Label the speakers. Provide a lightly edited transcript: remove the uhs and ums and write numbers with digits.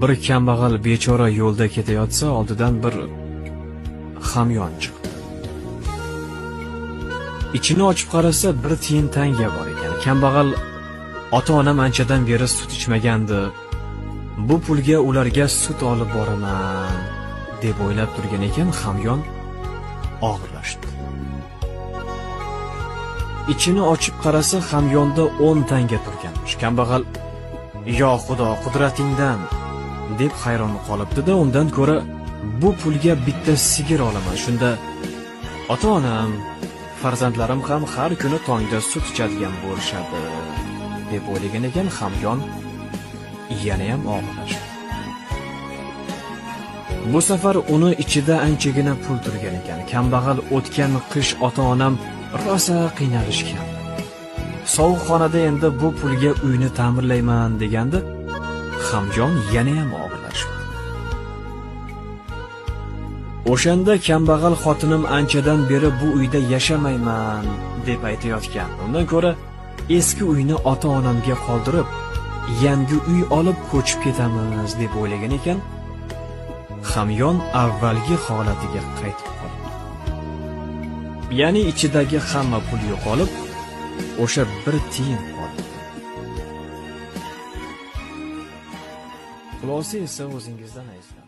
Speaker 1: Bir kambag'al bechora yo'lda ketayotsa, oldidan bir hamyon chiqdi. Ichini ochib qarasa, bir tiyin tanga bor ekan. Kambag'al ota-onam anchadan beri sut ichmagandi. Bu pulga ularga sut olib boraman deb o'ylab turgan ekan, hamyon og'irlashdi. Ichini ochib qarasa, hamyonda 10 tanga turganmish. Kambag'al "Yo Xudo, qudratingdan" deb hayron qolibdi-da, undan ko'ra bu pulga bitta sigir olaman. Shunda ota-onam, farzandlarim ham har kuni tongda sut ichadigan bo'lishadi deb o'ylagan ekan, hamyon yana ham og'irlashdi. Bu safar uni ichida anchagina pul turgan ekan. Kambag'al o'tgan qish ota-onam rosa qiynalishgan. Sovuq xonada endi bu pulga uyni ta'mirlayman deganda, hamyon yana ham og'irlashdi. O'shanda kambag'al xotinim anchadan beri bu uyda yashamayman deb aytayotgan. Undan ko'ra eski uyni ota-onamga qoldirib, yangi uy olib ko'chib ketamiz deb o'ylagan ekan, hamyon avvalgi holatiga qaytib qoldi. Ya'ni ichidagi hamma pul yo'qolib, o'sha bir tiyin qoldi. Xulosa esa o'zingizdan, azizlar.